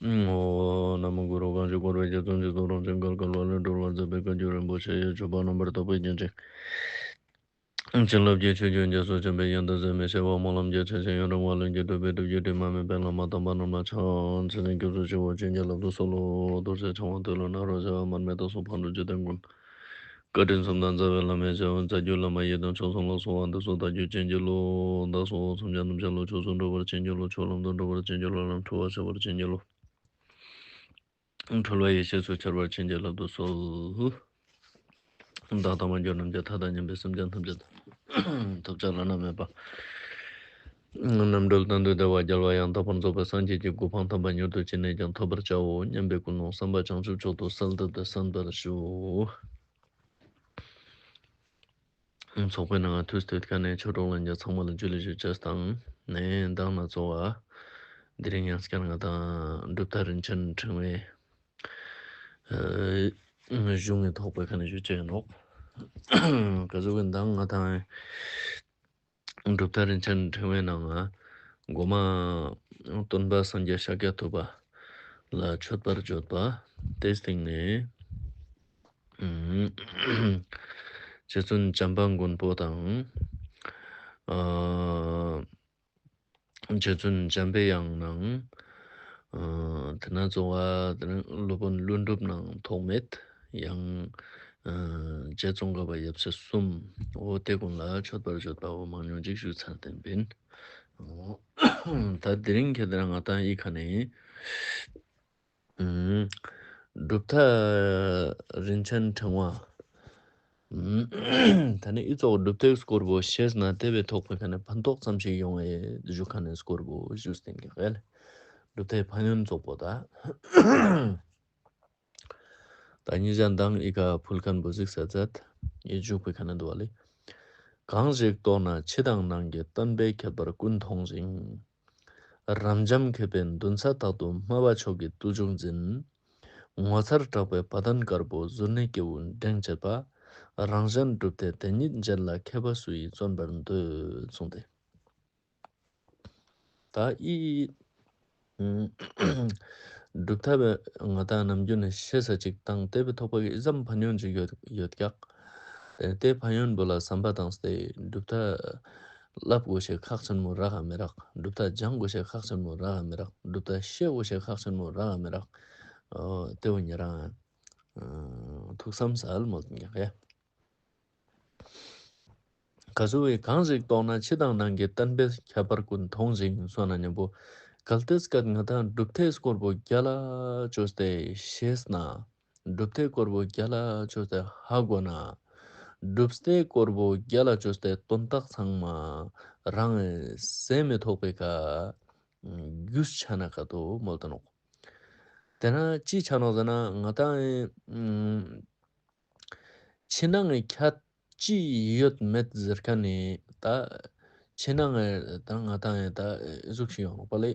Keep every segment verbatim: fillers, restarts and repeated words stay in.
ཨོཾ། ན་མོ་གུ་རུ། གང་ཞིག་འཁོར་བའི་རྒྱ་མཚོ་འཇིག་ཚོགས་རང་བཞིན་བརྒལ་དཀའ་བ་ལས་སྒྲོལ་བར་མཛད་པའི་བཀའ་བརྒྱུད་རིན་པོ་ཆེ་ཡི་སྤྱོད་པ་རྣམ་པར་དག་པའི་རྒྱན་ཅན། བྱིན་རླབས་ཀྱི་ཆུ་རྒྱུན་རྒྱ་མཚོ་ཆེན་པོའི་ཡོན་ཏན་ཟད་མི་ཤེས་པ་སྨོན་ལམ་རྒྱ་ཆེ་ཞིང་ཡུན་རིང་བ་ལྷུན་གྱིས་གྲུབ་པའི་སྒྲུབ་བརྒྱུད་དྲི་མ་མེད་པའི་བླ་མ་དམ་པ་རྣམས་ལ་ཕྱག་འཚལ་ཞིང་སྐྱབས་སུ་མཆིའོ། བྱིན་གྱིས་བརླབ་ཏུ་གསོལ་ལོ། རྡོ་རྗེ་འཆང་བ་ཏེ་ལོ་ནཱ་རོ་བྱ་བ་མར་མེ་དང་སོགས་ཕག་གྲུ་འཇིག་རྟེན་མགོན། བཀའ་དྲིན་གསུམ་དང་རྩ་བའི་བླ་མའི་ཞབས། རྩ་བརྒྱུད་བླ་མ་ཡི་དམ་མཆོག་གསུམ་ལ་གསོལ་བ་འདེབས་སོ། བདག་རྒྱུད་བྱིན་གྱིས་རློབས། བདག་སོགས་སེམས་ཅན་ཐམས་ཅད་བློ་ཆོས་སུ་འགྲོ་བར་བྱིན་གྱིས་རློབས། ཆོས་ལམ་དུ་འགྲོ་བར་བྱིན་གྱིས་རློབས། ལམ་འཁྲུལ་བ་སེལ་བར་བྱིན་གྱིས་རློབས། འཁྲུལ་བ་ཡེ་ཤེས་སུ་འཆར་བར་བྱིན་གྱིས་བརླབ་ཏུ་གསོལ། བདག་དང་མ་གྱུར་ནམ་མཁའི་མཐའ་དང་མཉམ་པའི་སེམས་ཅན་ཐམས་ཅད་ཐོབ་བྱ་བླ་ན་མེད་པ། རྣམ་གྲོལ་གཏན་དུ་བདེ་བ་རྒྱལ་བ་ཡང་དག་པར་རྫོགས་པའི་སངས་རྒྱས་ཀྱི་གོ་འཕང་དམ་པ་མྱུར་དུ་ཅི་ནས་ཀྱང་ཐོབ་པར་བྱའོ་སྙམ་པའི་ཀུན་སློང་བསམ་པ་བྱང་ཆུབ་མཆོག་ཏུ་གསལ་བཏབ་སྟེ་གསན་པར་ཞུ། ཚོགས་པའི་ནང་ང་ཐུགས་གཏད་མཁན་ནས་ཆོས་གྲོགས་ལྷན་རྒྱས་ཚང་མ་ལ་ཇུ་ལེ་ཞུ་ཅེས་དང་། ནས་མདང་ནས་འཚོགས་པ། དེ་རིང་ཡང་སྐྱར་ང་དང་གྲུབ་མཐའ་རིན་ཆེན་ཕྲེང་བའི་ཨ་གཞུང་གི་ཐོག་པའི་ཁ་ནས་ཞུ་ཅེས་ཡིན་ནོག་ག་ཟུག་གི་མདང་ང་དང་གྲུབ་མཐའ་རིན་ཆེན་ཕྲེང་བའི་ནང་ང་འགོ་མ་སྟོན་པ་སངས་རྒྱས་ཤཱཀྱ་ཐུབ་པ་ལ་མཆོད་པར་བརྗོད་པ་དེའི་སྟེང་ནས། ཨུམ། རྗེ་བཙུན་བྱམས་པ་མགོན་པོ་དང་། ཨ། རྗེ་བཙུན་འཇམ་པའི་དབྱངས་དང་། ཨ། དེ་ན་གཙོ་བོ་དེ་ནི་སློབ་དཔོན་ཀླུ་སྒྲུབ་དང་ཐོགས་མེད། ཡང་། ཨ། རྗེ་ཙོང་ཁ་པ་ཡབ་སྲས་གསུམ། འོ་དེ་ཀུན་ལ་མཆོད་པར་བརྗོད་པའོ། མང་ཉུང་ཅིག་ཞུས་ཚར་ཏེ་ཡིན། ད་དེ་རིང་ཁྱེད་རང་ང་དང་ཡི་ཁ་ནས། ཨུམ། གྲུབ་མཐའ་རིན་ཆེན་ཕྲེང་བ། ཨུམ། ད་ནི་ཨི་ཙོག་གྲུབ་མཐའི་སྐོར་བོ་ཤེས་ན་དེ་བས་ཐོག་པའི་ཁ་ནས་ཕན་ཐོགས་ཙམ་ཞིག་ཡོང་ངེ་ཞུ་ཁ་ནས་སྐོར་བོ་ཞུས་ཏེ་ཡིན་ག་ལེ། གྲུབ་མཐའི་ཕན་ཡོན་ཙོག་པོ་ད། ད་ཉིན་ཞག་མདང་ཨི་ཁ་ཕུལ་མཁན་བོ་གཟིགས་ས་མཛད། ཨི་འཇུག་པའི་ཁ་ན་འདུག་བ་ལེ། གང་ཞིག་རྟོགས་ན་ཕྱི་དང་ནང་གི་བསྟན་པའི་ཁྱད་པར་ཀུན་མཐོང་ཞིང་། རབ་འབྱམས་མཁས་པའི་མདུན་ས་དག་ཏུ་སྨྲ་བ་མཆོག་གི་བརྟུལ་ཞུགས་འཛིན། ངོ་མཚར་གྲགས་པའི་བ་དན་དཀར་པོ་གཟུར་གནས་སྐྱེས་བུ་འགྲེང་བྱེད་པ། རང་གཞན་གྲུབ་མཐའི་དེ་ཉིད་འབྱེད་ལ་མཁས་པ་སུ་ཡིས་བརྩོན་པར་འདོད་གསུངས་ཏེ། ད་ཨི། ཨུམ། གྲུབ་མཐའ་བས་ང་དང་ནམ་རྒྱུན་ནས་ཤེས་ས་ཅིག་དང་དེ་བས་ཐོག་པ་གི་ཨི་ཙམ་ཕན་ཡོན་ཅིག་ཡོད་ཡོད་ཀྱག་དེ་དེ་ཕན་ཡོན་པོ་ལ་བསམ་པ་བཏང་སྟེ་གྲུབ་མཐའ་བསླབ་དགོས་ཤེས་ཁག་ཆེན་མོ་རག་ག་མི་རག་གྲུབ་མཐའ་སྦྱང་དགོས་ཤེས་ཁག་ཆེན་མོ་རག་ག་མི་རག་གྲུབ་མཐའ་ཤེས་དགོས་ཤེས་ཁག་ཆེན་མོ་རག་ག་མི་རག་ཨོ་དེ་བོ་ཉེ་རང་ཨ་ཐུགས་བསམ་ཟབ་མོ་ཡིན་ཀྱག་ཡ། ག་ཟུག་བས་གང་ཞིག་རྟོགས་ན་ཕྱི་དང་ནང་གི་བསྟན་པའི་ཁྱད་པར་ཀུན་མཐོང་ཞིང་གསུངས་ན་མཉམ་པོ། གལ་ཏེ་སྐད་ང་དང་གྲུབ་མཐའི་སྐོར་བོ་རྒྱ་ལ་བཅོས་ཏེ་ཤེས་ན། གྲུབ་མཐའི་སྐོར་བོ་རྒྱ་ལ་བཅོས་ཏེ་ཧ་གོ་ན། གྲུབ་མཐའི་སྐོར་བོ་རྒྱ་ལ་བཅོས་ཏེ་དོན་དག་ཚང་མ་རང་ཟད་མི་ཐོགས་པའི་ཁ་རྒྱུས་ཆ་ན་ག་དོ་མོལ་ཏེ་ནོག་དེ་ན་ཅི་ཆ་ནོག་ཟེར་ན་ང་དང་ཨེ། ཕྱི་ནང་གི་ཁྱད་ཅི་ཡོད་མེད་ཟེར་མཁན་ནི་ད་ཕྱི་ནང་གི་ད་ང་དང་ཡང་ད་ཨེ་ཟུག་ཞིག་ཡོང་རོགས་པ་ལེ།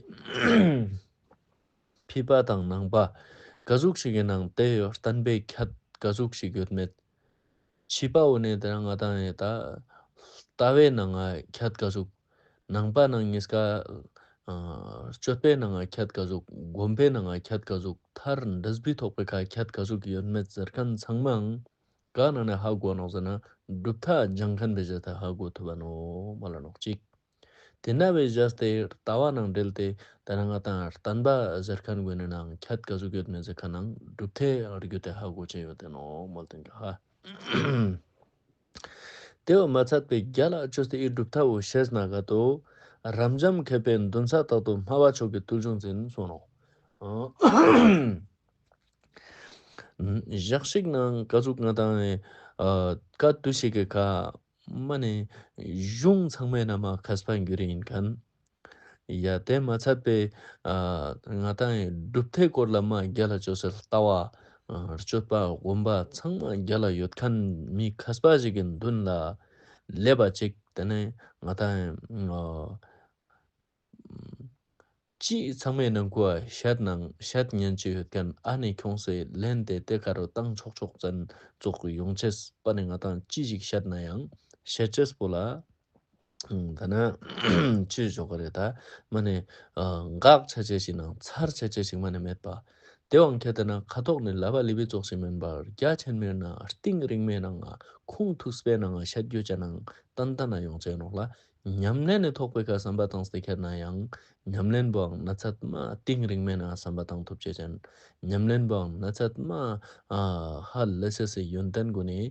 ཕྱི་པ་དང་ནང་པ་ག་ཟུག་ཞིག་གི་ནང་དེ་ཡོད་བསྟན་པའི་ཁྱད་ག་ཟུག་ཞིག་ཡོད་མེད། ཕྱི་པ་བོ་ནི་དེ་རང་ང་དང་ཡིན་ད། ལྟ་བའི་ནང་ང་ཁྱད་ག་ཟུག་ནང་པ་ནང་གཉིས་ཀ་ཨ་སྤྱོད་པའི་ནང་ང་ཁྱད་ག་ཟུག་སྒོམ་པའི་ནང་ང་ཁྱད་ག་ཟུག་མཐར་འབྲས་བུའི་ཐོག་པའི་ཁ་ཁྱད་ག་ཟུག་ཡོད་མེད་ཟེར་མཁན་ཚང་མའང་ག་ནང་ནས་ཧ་གོ་ནོག་ཟེར་ན་གྲུབ་མཐའ་སྦྱང་མཁན་པའི་རྗེས་ད་ཧ་གོ་ཐུབ་པ་ནོ་མ་ལ་ནོག་ཅིག་དེ་ན་བའི་བཞག་སྟེ་ལྟ་བ་ནང་འབྲེལ་ཏེ་ད་ནང་ང་དང་བསྟན་པ་ཟེར་མཁན་ཀུན་ནི་ནང་ཁྱད་ག་ཟུག་ཡོད་མེད་ཟེར་མཁན་ནང་གྲུབ་མཐའི་རྒྱུ་དེ་ཧ་གོ་ཅན་ཡོད་དེ་ནོ་མོལ་ཏེ་ཧ། དེ་བ་མ་ཚད་པའི་རྒྱ་ལ་བཅོས་ཏེ་ཨི་གྲུབ་མཐའ་བོ་ཤེས་ན་ག་དོ། རབ་འབྱམས་མཁས་པའི་མདུན་ས་དག་ཏུ་སྨྲ་བ་མཆོག་གི་བརྟུལ་ཞུགས་འཛིན་གསུངས་ནོ། ཞག་ཞིག་ནང་ག་ཟུག་ང་དང་ཨ་བཀའ་བསྡུ་ཞིག་གི་ཁ་མ་ནས་གཞུང་ཚང་མའི་ནང་མ་མཁས་པ་འགྱུར་ཡིན་མཁན། ཡ་དེ་མ་ཚད་པའི་ཨ་ང་དང་གྲུབ་མཐའི་སྐོར་ལ་མ་རྒྱ་ལ་བཅོས་ཟེར་ལྟ་བ་ཨ་སྤྱོད་པ་སྒོམ་པ་ཚང་མ་རྒྱ་ལ་ཡོད་མཁན་མི་མཁས་པ་ཞིག་གི་མདུན་ལ་སླེབས་པ་ཅིག་དེ་ནས་ང་དང་ཨ་ཅི་ཚང་མའི་ནང་ཁུ་བཤད་ནང་བཤད་ཉན་ཅི་ཡོད་མཁན་ཨ་ནི་ཁྱོངས་སེ་ལན་དེ་དེ་ག་རུ་བཏང་ཆོག་ཆོག་ཙན་ཙོག་ཡོང་ཆེས་པ་ནི་ང་དང་ཅི་ཞིག་བཤད་ན་ཡང་བཤད་ཆེས་པོ་ལ། ད་ན་ཅི་ཞོག་གི་རེད། ད་མ་ནས་འགག་ཆ་ཆེ་ཞིག་ནང་ཚར་ཆ་ཆེ་ཞིག་མ་ནས་མེད་པ། དེ་བང་ཁྱེད་ལྟ་ན་ཁ་ཐོག་ནས་ལབ་པ་ལི་བི་ཙོགས་ཤིག་མིན་པར་རྒྱ་ཆེན་མོའི་ནང་གཏིང་རིང་མོའི་ནང་ཁུངས་ཐུག་པའི་ནང་བཤད་རྒྱུ་ཅ་ནང་ཏན་ཏན་ན་ཡོང་ཆེ་ནོག་ལ། ཉམས་ལེན་ནས་ཐོག་པའི་ཁ་བསམ་པ་བཏང་སྟེ་ཁྱེར་ན་ཡང་ཉམས་ལེན་པོའང་ན་ཚད་མ་གཏིང་རིང་མོའི་ནང་བསམ་པ་བཏང་ཐུབ་ཆེ་ཅན། ཉམས་ལེན་པོའང་ན་ཚད་མ་ཧ་ལས་སེ་སེ་ཡོན་ཏན་སྒོ་ནས་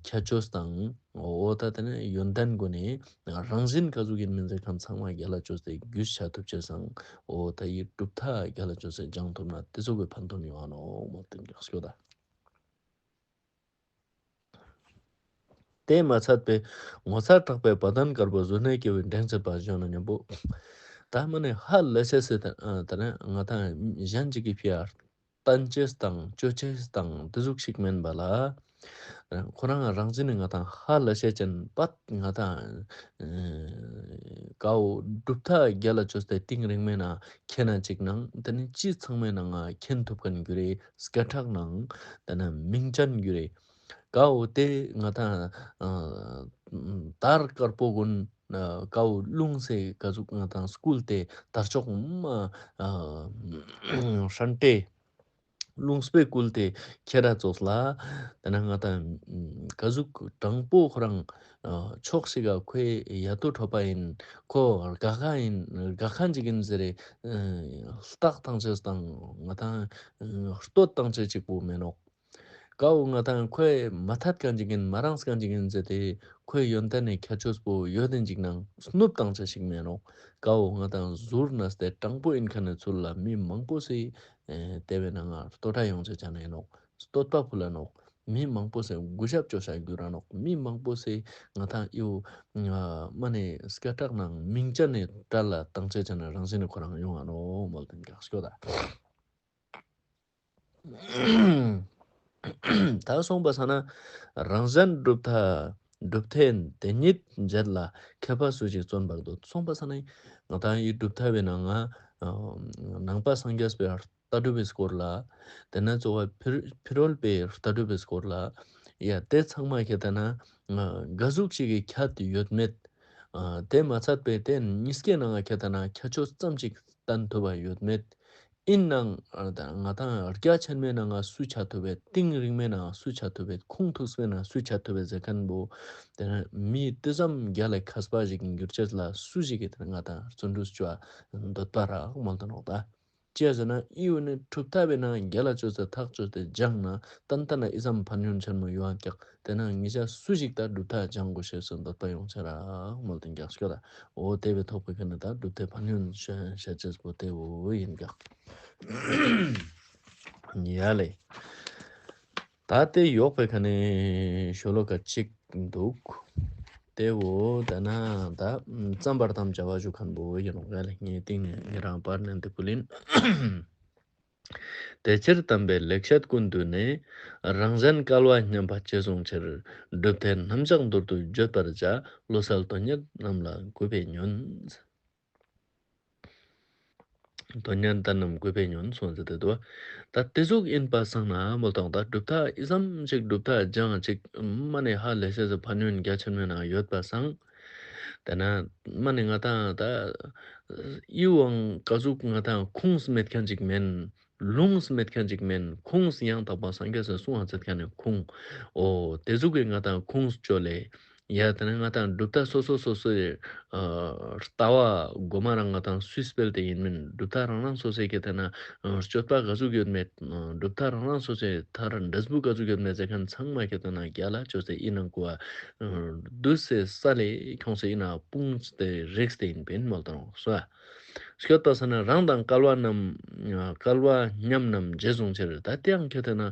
ཁྱད་ཆོས་དང་འོ་ད་དེ་ནས་ཡོན་ཏན་སྒོ་ནས་རང་བཞིན་ག་ཟུག་ཡིན་མིན་ཟེར་མཁན་ཚང་མ་རྒྱལ་ལ་བཅོས་ཏེ་རྒྱུས་ཆ་ཐུབ་ཆེ་སང་འོ་ད་ཡི་གྲུབ་མཐའ་རྒྱལ་ལ་བཅོས་ཏེ་སྦྱང་ཐུབ་ན་དེ་ཚོ་གི་ཕན་ཐོགས་ཡོང་ཨ་ནོ་མོ་དེ་འདྲ་ཤོད་ད། དེ་མ་ཚད་པའི་ངོ་མཚར་གྲགས་པའི་བ་དན་དཀར་པོ་གཟུགས་ནས་སྐྱེ་བའི་འབྲེང་ཚེ་པ་བཞོན་ན་མཉམ་པོ། ད་མ་ནས་ཧ་ལས་སེ་སེ་ད་ད་ནས་ང་དང་གཞན་གཅིག་གི་ཕི་ཡར་བསྟན་ཅེས་དང་སྤྱོད་ཅེས་དང་དེ་ཟུག་ཞིག་མིན་པ་ལ། ཁོ་རང་རང་བཞིན་ནས་ང་དང་ཧ་ལས་ཤེས་ཅན་པད་ང་དང་ཀའོ་གྲུབ་མཐའ་རྒྱལ་ལ་བཅོས་ཏེ་གཏིང་རིང་མོའི་ནང་མཁྱེན་ན་ཅིག་ནང་དེ་ནི་སྤྱི་ཚང་མའི་ནང་ང་མཁྱེན་ཐུབ་མཁན་རྒྱུ་རེད། སྐད་གྲགས་ནང་དེ་ན་མིང་ཅན་རྒྱུ་རེད། ཀའོ་དེ་ང་དང་དར་དཀར་པོ་ཀུན་ཀའོ་རླུང་སེ་ག་ཟུག་ང་དང་སྐུལ་ཏེ་དར་ལྕོག་མ་ཧྲན་ཏེ། རླུང་སྤོས་བསྐུལ་ཏེ་ཁྱེད་ར་ཚོགས་ལ། དེ་ན་ང་དང་ག་ཟུག་དྲང་པོ་ཁོ་རང་ཕྱོགས་ཤིག་ག་ཁོའི་ཡ་ཏོ་གྲོ་པ་ཡིན། ཁོ་དགའ་ཁ་ཡིན། དགའ་ཁ་འཇིག་ཡིན་ཟེར་རེ་རྟགས་བཏང་ཆེས་དང་ང་དང་བསྟོད་བཏང་ཆེས་གཅིག་པུ་མེད་ནོག། ཀའོ་ང་དང་ཁོའི་མ་ཐད་ག་འཇིག་ཡིན་མ་རངས་ག་འཇིག་ཡིན་ཟེར་ཏེ་ཁོའི་ཡོན་ཏན་ནི་ཁྱད་ཆོས་པོ་ཡོད་དེ་འཇིག་ནང་སྣུབ་བཏང་ཆེས་ཤིག་མེད་ནོག། ཀའོ་ང་དང་ཟུར་ན་སྟེ་དྲང་པོ་ཡིན་མཁན་ནི་ཚུལ་ལ་མི་མང་པོ་སེ། ཨེ་དེ་བས་ན་ང་བསྟོད་ར་ཡོང་ཆེ་ཆ་ནས་ནོག། བསྟོད་པ་ཕུལ་ལ་ནོག། མི་མང་པོ་སེ་གུ་ཞབས་ཅོ་ཤ་རྒྱུ་ར་ནོག། མི་མང་པོ་སེ་ང་དང་ཡོ་མ་ནས་སྐད་གྲགས་ནང་མིང་ཅན་ནས་བྲལ་ལ་བཏང་ཆེ་ཆ་ནས་རང་བཞིན་ནས་ཁོ་རང་ཡོང་ང་ནོག་མོལ་དེ་འདྲ་ཤོད་ད། ད་སོང་པ་ས་ན་རང་གཞན་གྲུབ་མཐའ་གྲུབ་མཐའི་དེ་ཉིད་འབྱེད་ལ་མཁས་པ་སུ་ཞིག་བརྩོན་པར་འདོད། སོང་པ་ས་ན་ང་དང་ཡི་གྲུབ་མཐའ་བའི་ནང་ང་ནང་པ་སངས་རྒྱས་པའི་ལྟ་གྲུབ་པའི་སྐོར་ལ། དེ་ན་གཙོ་བོ་ཕི་ཕི་རོལ་པའི་ལྟ་གྲུབ་པའི་སྐོར་ལ། ཡ་དེ་ཚང་མ་ཁྱེད་ལྟ་ན་ག་ཟུག་ཅིག་གི་ཁྱད་ཡོད་མེད། དེ་མ་ཚད་པའི་དེ་གཉིས་ཀའི་ནང་ང་ཁྱེད་ལྟ་ན་ཁྱད་ཆོས་ཙམ་ཅིག་བསྟན་ཐུབ་པ་ཡོད་མེད། ཡིན་ནའང་ང་དང་རྒྱ་ཆེན་མོའི་ནང་ང་སུ་ཆ་ཐུབ་པའི་གཏིང་རིང་མོའི་ནང་ང་སུ་ཆ་ཐུབ་པའི་ཁུངས་ཐུག་སའི་ནང་སུ་ཆ་ཐུབ་པའི་ཟེར་མཁན་པོ། དེ་ན་མི་དེ་ཙམ་རྒྱ་ལ་མཁས་པ་ཞིག་གི་འགྱུར་ཆེད་ལ་སུ་ཞིག་གིས་དེ་ང་དང་བརྩོན་འགྲུས་བྱ་འདོད་པ་རག་མོལ་དུ་ནོག་ད། ཅི་ཡ་ཟེར་ན་ཨི་བོ་ནི་གྲུབ་མཐའ་བའི་ནང་རྒྱ་ལ་བཅོས་ཏེ་ཐག་བཅོས་ཏེ་སྦྱངས་ན་ཏན་ཏན་ན་ཨི་ཙམ་ཕན་ཡོན་ཆེན་མོ་ཡོང་ཀྱག། དེ་ན་ངེད་ཅག་སུ་ཞིག་ད་གྲུབ་མཐའ་སྦྱང་དགོས་ཤེས་སུ་འདོད་པ་ཡོང་ཆེ་རག་མོལ་དུ་འགྱག་ཤོད་ད། འོ་དེ་བས་ཐོག་པའི་ཁ་ནས་ད་གྲུབ་མཐའི་ཕན་ཡོན་བཤད་བཤད་ཅེས་པོ་དེ་བོ་ཡིན་ཀྱག། ཡ་ལེ། ད་དེ་ཡོག་པའི་ཁ་ནས་ཤོ་ལོ་ཀ་གཅིག་འདུག། དེ་བོ་ད་ན་ད་བརྩམ་པར་དམ་བྱ་བ་ཞུ་མཁན་པོ་ཡིན་ནོ། ཡ་ལེ་ངའི་སྟེང་ནས་ངེད་རང་པར་ནས་འདི་བུ་ལིན། དེ་ཕྱིར་དམ་པའི་ལེགས་བཤད་ཀུན་བསྡུས་ནས། རང་གཞན་སྐལ་བ་མཉམ་པ་ཇི་བཟུང་ཕྱིར། གྲུབ་མཐའི་རྣམ་གཞག་མདོར་བསྡུས་བརྗོད་པར་བྱ། བློ་གསལ་དོན་གཉེར་རྣམས་ལ་གུས་པས་ཉོན། དོན་གཉེར་ལྟར་རྣམས་གུས་པས་ཉོན་གསུངས་ཟེར་ཏེ་འདུག། ད་དེ་ཟུག་ཡིན་པ་སང་ན་མོལ་དང་ད་གྲུབ་མཐའ་ཨི་ཙམ་ཅིག་གྲུབ་མཐའ་སྦྱང་ཅིག་མ་ནས་ཧ་ལས་ཤེས་སུ་ཕན་ཡོན་རྒྱ་ཆེན་མོའི་ནང་ཡོད་པ་སང་། དེ་ན་མ་ནས་ང་དང་ད་ཨི་བོའང་ག་ཟུག་ང་དང་ཁུངས་སུ་མེད་མཁན་ཅིག་མིན། ལུང་སུ་མེད་མཁན་ཅིག་མིན། ཁུངས་སུ་ཡང་དག་པ་སངས་རྒྱས་སུ་གསུང་བ་མཛད་མཁན་ནི་ཁུངས། འོ་དེ་ཟུག་གི་ང་དང་ཁུངས་སུ་བཅོལ་ལེ། ཡ་དེ་ནས་ང་དང་གྲུབ་མཐའ་སོ་སོ་སོ་སོའི་ཨ་ལྟ་བ་གོ་མ་རང་ང་དང་སུས་སྤེལ་ཏེ་ཡིན་མིན། གྲུབ་མཐའ་རང་རང་སོ་སོའི་གི་དེ་ན་ཨ་སྤྱོད་པ་ག་ཟུག་ཡོད་མེད། ཨ་གྲུབ་མཐའ་རང་རང་སོ་སོའི་མཐར་འབྲས་བུ་ག་ཟུག་ཡོད་མེད་ཟེར་མཁན་ཚང་མ་གི་དེ་ན་རྒྱ་ལ་བཅོས་ཏེ་ཡིན་ནང་གོ་བ་བསྡུས་ཏེ་ས་ལས་ཁྱོངས་ཏེ་ཡིན་ན་སྤུངས་ཏེ་རིགས་ཏེ་ཡིན་པས་མོལ་དང་སོ། སྐྱོད་པ་ས་ན་རང་དང་སྐལ་བ་རྣམས། སྐལ་བ་མཉམ་རྣམས་ཇི་བཟུང་ཕྱིར། ད་དེའང་ཁྱོད་དེ་ན་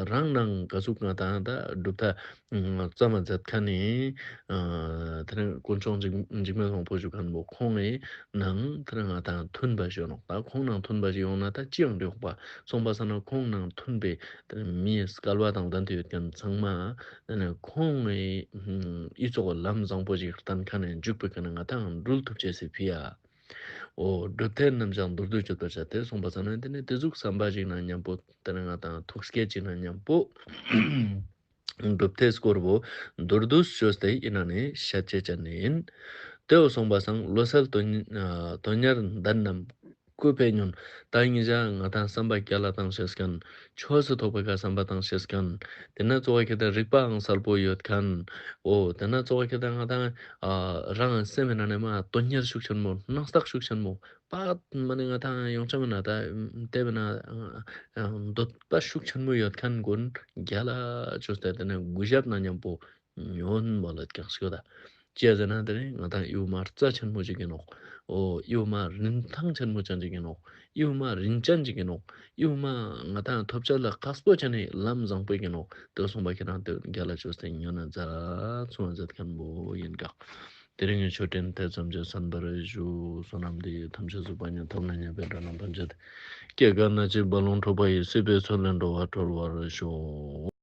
རང་ནང་ག་ཟུག་ང་དང་ད་གྲུབ་མཐའ་བརྩམས་མ་མཛད་མཁན་ནི། དེ་ནས་དཀོན་མཆོག་འཇིགས་འཇིགས་མེད་དབང་པོ་ཞུ་མཁན་པོ་ཁོང་ངི་ནང་དེ་ནས་ང་དང་མཐུན་པ་ཞིག་ཡོང་ནོག། ད་ཁོང་ནང་མཐུན་པ་ཞིག་ཡོང་ན་ད་ཅི་ཡང་འགྲིག་པ་སོང་པ་ས་ན་ཁོང་ནང་མཐུན་པའི་དེ་ནས་མིའི་སྐལ་བ་དང་ལྡན་དུ་ཡོད་མཁན་ཚང་མ་དེ་ནས་ཁོང་ངི་ཨི་ཙོག་ལམ་བཟང་པོ་ཞིག་བསྟན་མཁན་ནས་འཇུག་པའི་ཀ་ནས་ང་དང་འགྲུལ་ཐུབ་ཅེས་སི་ཕི་ཡ། འོ་གྲུབ་མཐའི་རྣམ་གཞག་མདོར་བསྡུས་བརྗོད་པར་བྱ་སྟེ་གསུངས་པ་ཙམ་ན་དེ་ནི་དེ་ཟུག་བསམ་པ་ཞིག་ན་མཉམ་པོ་དེ་ནི་ང་དང་ཐུགས་བསྐྱེད་ཅིག་ན་མཉམ་པོ། གྲུབ་མཐའི་སྐོར་བོ་མདོར་བསྡུས་བཅོས་ཏེ་ཡིན་ན་ནི་ཤད་ཅེས་ཅན་ནི་ཡིན། དེའོ་སོང་པ་སང་བློ་གསལ་དོན་ཨ་དོན་གཉེར་འདན་ནམ་སྐུ་ཕེ་ཉོན། ད་ཡིན་ཞག་ང་དང་བསམ་པ་རྒྱ་ལ་བཏང་ཤེས་མཁན། ཆོས་སུ་ཐོག་པའི་ཁ་བསམ་པ་བཏང་ཤེས་མཁན། དེ་ན་གཙོ་བོ་ཁེ་ད་རིག་པའང་གསལ་པོ་ཡོད་མཁན། ཨོ་དེ་ན་གཙོ་བོ་ཁེ་ད་ང་དང་ཨ་རང་སེམས་ནང་ནས་མ་དོན་གཉེར་ཤུགས་ཆེན་མོ། སྣང་རྟོག་ཤུགས་ཆེན་མོ། པ་མ་ནི་ང་དང་ཡོང་ཆ་མེད་ན་ད་དེ་མེད་ན་འདོད་པ་ཤུགས་ཆེན་མོ་ཡོད་མཁན་ཀུན་རྒྱ་ལ་བཅོས་ཏེ་དེ་ནས་གུས་ཞབས་ན་མཉམ་པོ་ཉོན་མོ་ལ་ཀྱང་ཤོད་ད། ཅི་ཟེར་ན་དེ་ནི་ང་དང་ཡུལ་མ་རྩ་ཆེན་མོ་ཅིག་ཡིན་ནོག། ཨོ་ཡུལ་མ་རིན་ཐང་ཆེན་མོ་ཅན་ཅིག་ཡིན་ནོག། ཡུལ་མ་རིན་ཅན་ཅིག་ཡིན་ནོག། ཡུལ་མ་ང་དང་ཐོབ་བྱ་ལ་ཁག་པོ་ཅན་ནི་ལམ་བཟང་པོ་ཡིན་ནོག། དེ་སོང་པ་ཁྱེད་རང་དེ་རྒྱ་ལ་བཅོས་ཏེ་ཉོན་ན་ཛ་ཚུང་བ་མཛད་མཁན་པོ་ཡིན་ག། དེ་རིང་གི་ཆོས་འབྲེལ་དེ་ཙམ་གྱིས་གསན་པར་ཞུ། བསོད་ནམས་འདི་ཡིས་ཐམས་ཅད་གཟིགས་པ་ཉིད། ཐོབ་ནས་ཉེས་པའི་དགྲ་རྣམས་ཕམ་བྱས་ཏེ། སྐྱེ་རྒ་ན་འཆིའི་རྦ་ཀློང་འཁྲུགས་པ་ཡི། སྲིད་པའི་མཚོ་ལས་འགྲོ་བ་སྒྲོལ་བར་ཤོག།